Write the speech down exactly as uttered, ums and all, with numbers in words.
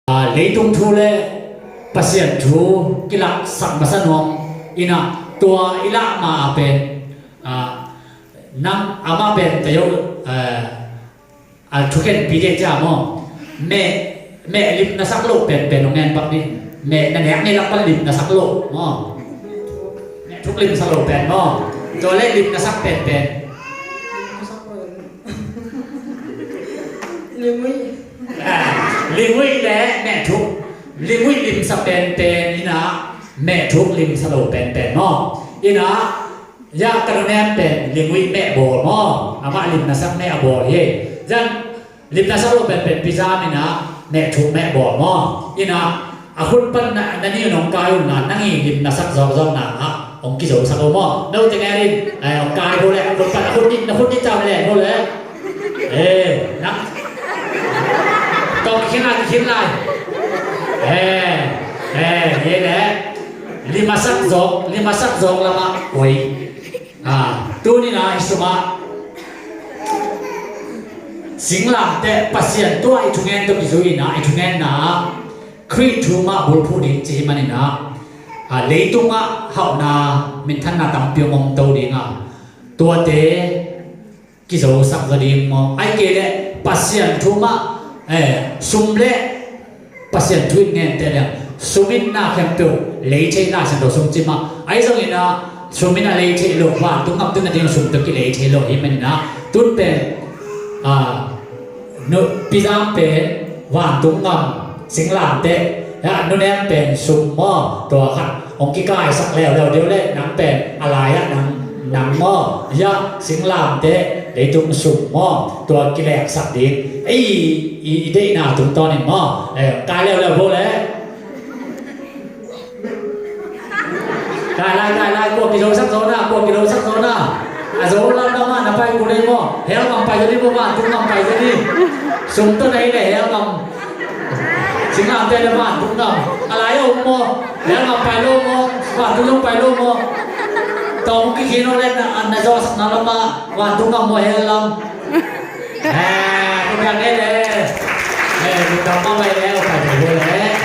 Leitung thu le Pasian thu kilaksak masa nuam in ah, tua i lah ma a pen, nang amah pen tayo a thukhenpi dih cia maw? Meh, meh limna sak loh penpen hong ngen pak dih. Meh na nek ni lak pan limna sak loh maw? Meh thuk limsa loh pen maw? Tua le limna sak penpen. Lingui. Lingui le meh thuk. Lingui limsa penpen in ah, meh thuk limsa loh penpen maw? In ah, ya ka nunem pen lingui meh bawl maw? Amah limna sak meh a bawl hi. Zan limna sak loh penpen pizam in ah, meh thuk meh bawl maw? In ah, a khut pan na, na ni nong kai un ah, nang i limna sak zawkzawk na ah hong kizo sak lo maw? No te ngerin, hong kai bo le, a khut pan, a khut ni, na khut ni tam le bo le. Eh, nak. Tawh kikhin lai, kikhin lai. Eh, eh, ye le. Limasak zawk, limasak zawk lamah oi. Tuni na i sungah singlamteh Pasian tua i thungen tawh kizui na, i thungenna ah Khrih thu mah bulphuh ding ci hi manin ah, leitungah hauhna, minthanna tampi hong om to ding a, tuate kizosak zaw ding maw? Ai kei leh Pasian thu mah, eh, sum le Pasian thu in ngen teh leng sum in na khempeuh lei thei na, Siangtho sung ci mah. Ai zong in ah sum in a lei thei lo, vantung ngam tun nading sum tawh kilei thei lo hi manin ah, tun pen, ah, nu, pizam pen vantung ngam, singlamteh, ya, nunem pen sum maw, tua khat hong kikaisak leuleu deuh le, nang pen a lai-ah nang, nang maw, ya, singlamteh, leitung sum maw, tua kileksak ding. Ei, i, i deihna tungtawnin maw, eh, kai leuleu bo le. Kai lai, kai lai, kua kizosak zaw na, kua kizosak zaw na. A zo lam lam ah na pai kul ei maw? Hell ngam pai zaw ni maw, vantung ngam pai zaw ni. Sum tawh na hi leh hell ngam. Singlamteh le vantung ngam. A lai a om maw? Hell ngam pai lo maw? Vantung zong pai lo maw? Tawng kikhin aw le na, na zawhsakna lam ah vantung ngam maw, hell lam? Eh, kua piang ei le. Eh, lungdam mahmah ei le, pai zaw le.